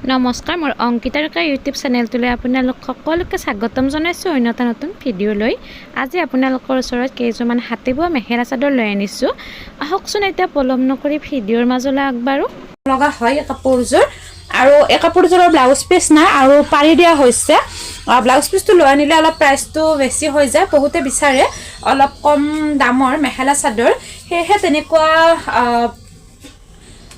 নমস্কাৰ, মোৰ অংকিতা ৰেখা ইউটিউব চেনেলটোলৈ আপোনালোক সকলোকে স্বাগতম জনাইছোঁ অন্য এটা নতুন ভিডিঅ' লৈ। আজি আপোনালোকৰ ওচৰত কেইযোৰমান হাতে বোৱা মেখেলা চাদৰ লৈ আনিছোঁ। আহকচোন, এতিয়া পলম নকৰি ভিডিঅ'ৰ মাজলৈ আগবাঢ়ো। লগা হয় এই কাপোৰযোৰ আৰু এই কাপোৰযোৰৰ ব্লাউজ পিচ নাই আৰু পাৰি দিয়া হৈছে। ব্লাউজ পিচটো লৈ আনিলে অলপ প্ৰাইচটো বেছি হৈ যায়। বহুতে বিচাৰে অলপ কম দামৰ মেখেলা চাদৰ, সেয়েহে তেনেকুৱা আহ,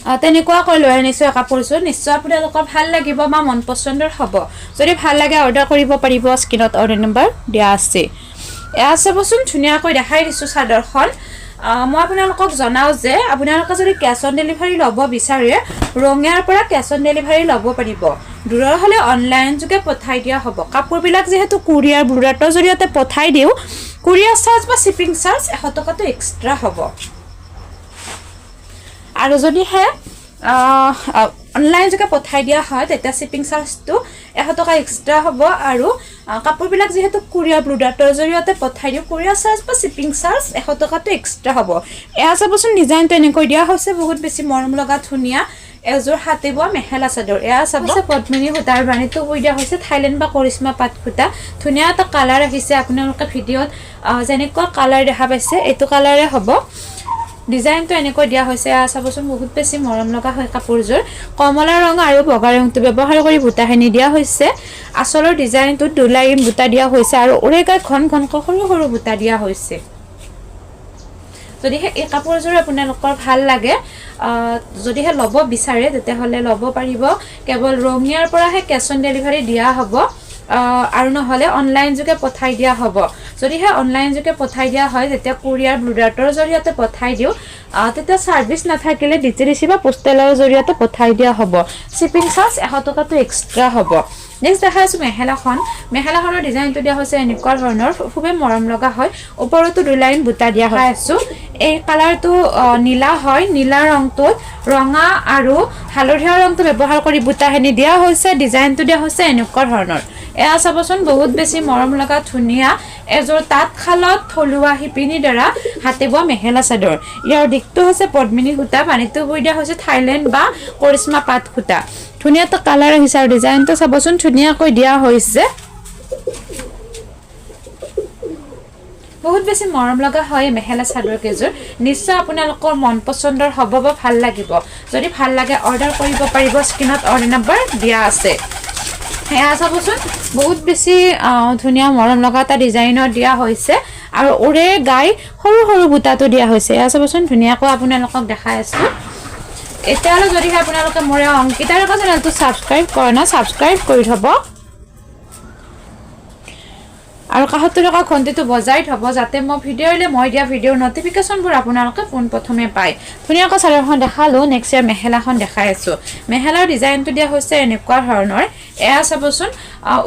আহ, তেনেকুৱাকৈ লৈ আনিছোঁ এই কাপোৰযোৰ। নিশ্চয় আপোনালোকৰ ভাল লাগিব বা মন পচন্দৰ হ'ব। যদি ভাল লাগে, অৰ্ডাৰ কৰিব পাৰিব। স্ক্ৰীণত অৰ্ডাৰ নম্বৰ দিয়া আছে। এয়া চাবচোন, ধুনীয়াকৈ দেখাই দিছোঁ চাদৰখন। মই আপোনালোকক জনাওঁ যে আপোনালোকে যদি কেছ অন ডেলিভাৰী ল'ব বিচাৰে, ৰঙিয়াৰ পৰা কেছ অন ডেলিভাৰী ল'ব পাৰিব। দূৰৰ হ'লে অনলাইন যোগে পঠাই দিয়া হ'ব। কাপোৰবিলাক যিহেতু কুৰিয়াৰ ব্লুডাৰ্টৰ জৰিয়তে পঠাই দিওঁ, কুৰিয়াৰ চাৰ্জ বা শ্বিপিং চাৰ্জ 100 টকাটো এক্সট্ৰা হ'ব। আৰু যদিহে অনলাইন যোগে পঠাই দিয়া হয়, তেতিয়া শ্বিপিং চাৰ্জটো 100 টকা এক্সট্ৰা হ'ব। আৰু কাপোৰবিলাক যিহেতু কুৰিয়াৰ ব্লুডাৰ্টৰ জৰিয়তে পঠাই দিওঁ, কুৰিয়াৰ চাৰ্জ বা শ্বিপিং চাৰ্জ 100 টকাটো এক্সট্ৰা হ'ব। এয়া চাবচোন, ডিজাইনটো এনেকৈ দিয়া হৈছে। বহুত বেছি মৰম লগা, ধুনীয়া এযোৰ হাতে বোৱা মেখেলা চাদৰ। এয়া চাব, পদ্মিনী সূতাৰ বাণীটো বৈ দিয়া হৈছে থাইলেণ্ড বা কৰিশ্মা পাট সূতা। ধুনীয়া এটা কালাৰ আহিছে। আপোনালোকে ভিডিঅ'ত যেনেকুৱা কালাৰ দেখা পাইছে, এইটো কালাৰে হ'ব। ডিজাইনটো এনেকৈ দিয়া হৈছে। এয়া চাবচোন, বহুত বেছি মৰম লগা হয় কাপোৰযোৰ। কমলা ৰং আৰু বগা ৰংটো ব্যৱহাৰ কৰি বুটাখিনি দিয়া হৈছে। আচলৰ ডিজাইনটোত দুলাইন বুটা দিয়া হৈছে আৰু ওৰেগাই ঘন ঘনকৈ সৰু সৰু বুটা দিয়া হৈছে। যদিহে এই কাপোৰযোৰ আপোনালোকৰ ভাল লাগে, যদিহে ল'ব বিচাৰে, তেতিয়াহ'লে ল'ব পাৰিব। কেৱল ৰঙিয়াৰ পৰাহে কেছ অন ডেলিভাৰী দিয়া হ'ব আৰু নহ'লে অনলাইন যোগে পঠাই দিয়া হ'ব। যদিহে অনলাইন যোগে পঠাই দিয়া হয়, তেতিয়া কুৰিয়াৰ ব্লুডাৰ্টৰ জৰিয়তে পঠাই দিওঁ, তেতিয়া ছাৰ্ভিচ নাথাকিলে ডিটিডিচি বা পোষ্টেলৰ জৰিয়তে পঠাই দিয়া হ'ব। শ্বিপিং চাৰ্জ 100 টকাটো এক্সট্ৰা হ'ব। নেক্সট দেখাই আছোঁ মেখেলাখন। মেখেলাখনৰ ডিজাইনটো দিয়া হৈছে এনেকুৱা ধৰণৰ, খুবেই মৰম লগা হয়। ওপৰতো দুলাইন বুটা দিয়া হৈ আছোঁ। এই কালাৰটো নীলা হয়। নীলা ৰংটোত ৰঙা আৰু হালধীয়া ৰংটো ব্যৱহাৰ কৰি বুটাখিনি দিয়া হৈছে। ডিজাইনটো দিয়া হৈছে এনেকুৱা ধৰণৰ। এয়া চাবচোন, বহুত বেছি মৰম লগা, ধুনীয়া এযোৰ তাঁতশালত থলুৱা শিপিনীৰ দ্বাৰা হাতে বোৱা মেখেলা চাদৰ। ইয়াৰ দিশটো হৈছে পদ্মিনী সূতা, পানীটো বৈ দিয়া হৈছে থাইলেণ্ড বা কৰিশ্মা পাট সূতা। ধুনীয়া এটা কালাৰ আহিছে আৰু ডিজাইনটো চাবচোন, ধুনীয়াকৈ দিয়া হৈছে। বহুত বেছি মৰম লগা হয় এই মেখেলা চাদৰ কেইযোৰ। নিশ্চয় আপোনালোকৰ মন পচন্দৰ হ'ব বা ভাল লাগিব। যদি ভাল লাগে, অৰ্ডাৰ কৰিব পাৰিব। স্ক্ৰীণত অৰ্ডাৰ নম্বৰ দিয়া আছে। সেয়া চাবচোন, বহুত বেছি ধুনীয়া মৰম লগা এটা ডিজাইনত দিয়া হৈছে আৰু ওৰে গাই সৰু সৰু বুটাটো দিয়া হৈছে। এয়া চাবচোন, ধুনীয়াকৈ আপোনালোকক দেখাই আছোঁ। এতিয়ালৈ যদিহে আপোনালোকে মোৰ এই অংকিতা ৰেখা চেনেলটো ছাবস্ক্ৰাইব কৰে নাই, ছাবস্ক্ৰাইব কৰি থ'ব আৰু কাষত থকা ঘণ্টিটো বজাই থ'ব, যাতে মই ভিডিঅ' আহিলে মই দিয়া ভিডিঅ'ৰ নটিফিকেশ্যনবোৰ আপোনালোকে পোনপ্ৰথমে পায়। ধুনীয়াকৈ চাদৰখন দেখালোঁ। নেক্সট ইয়াৰ মেখেলাখন দেখাই আছোঁ। মেখেলাৰ ডিজাইনটো দিয়া হৈছে এনেকুৱা ধৰণৰ। এয়া চাবচোন,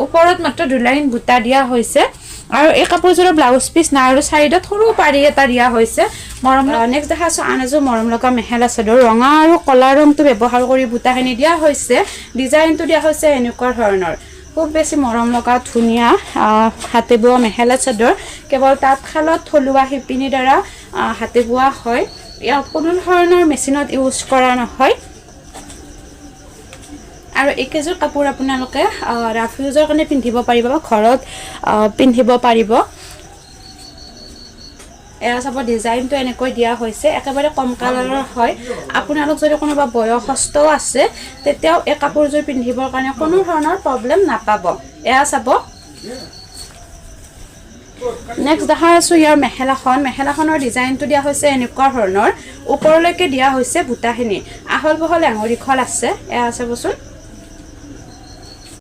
ওপৰত মাত্ৰ দুলাইন বুটা দিয়া হৈছে আৰু এই কাপোৰযোৰৰ ব্লাউজ পিচ নাই আৰু চাইডত সৰু পাৰি এটা দিয়া হৈছে। মৰম। নেক্সট দেখা আছোঁ আন এযোৰ মৰম লগা মেখেলা চাদৰ। ৰঙা আৰু ক'লা ৰংটো ব্যৱহাৰ কৰি বুটাখিনি দিয়া হৈছে। ডিজাইনটো দিয়া হৈছে এনেকুৱা ধৰণৰ। খুব বেছি মৰম লগা, ধুনীয়া হাতে বোৱা মেখেলা চাদৰ। কেৱল তাঁতশালত থলুৱা শিপিনীৰ দ্বাৰা হাতে বোৱা হয়। ইয়াত কোনো ধৰণৰ মেচিনত ইউজ কৰা নহয়। আৰু এইকেইযোৰ কাপোৰ আপোনালোকে ৰাফ ইউজৰ কাৰণে পিন্ধিব পাৰিব বা ঘৰত পিন্ধিব পাৰিব। এয়া চাব, ডিজাইনটো এনেকৈ দিয়া হৈছে। একেবাৰে কম কালাৰৰ হয়। আপোনালোক যদি কোনোবা বয়সস্থও আছে, তেতিয়াও এই কাপোৰযোৰ পিন্ধিবৰ কাৰণে কোনো ধৰণৰ প্ৰব্লেম নাপাব। এয়া চাব, নেক্সট দেখাই আছোঁ ইয়াৰ মেখেলাখন। মেখেলাখনৰ ডিজাইনটো দিয়া হৈছে এনেকুৱা ধৰণৰ। ওপৰলৈকে দিয়া হৈছে বুটাখিনি। আহল বহল এঙুৰিখল আছে। এয়া চাবচোন।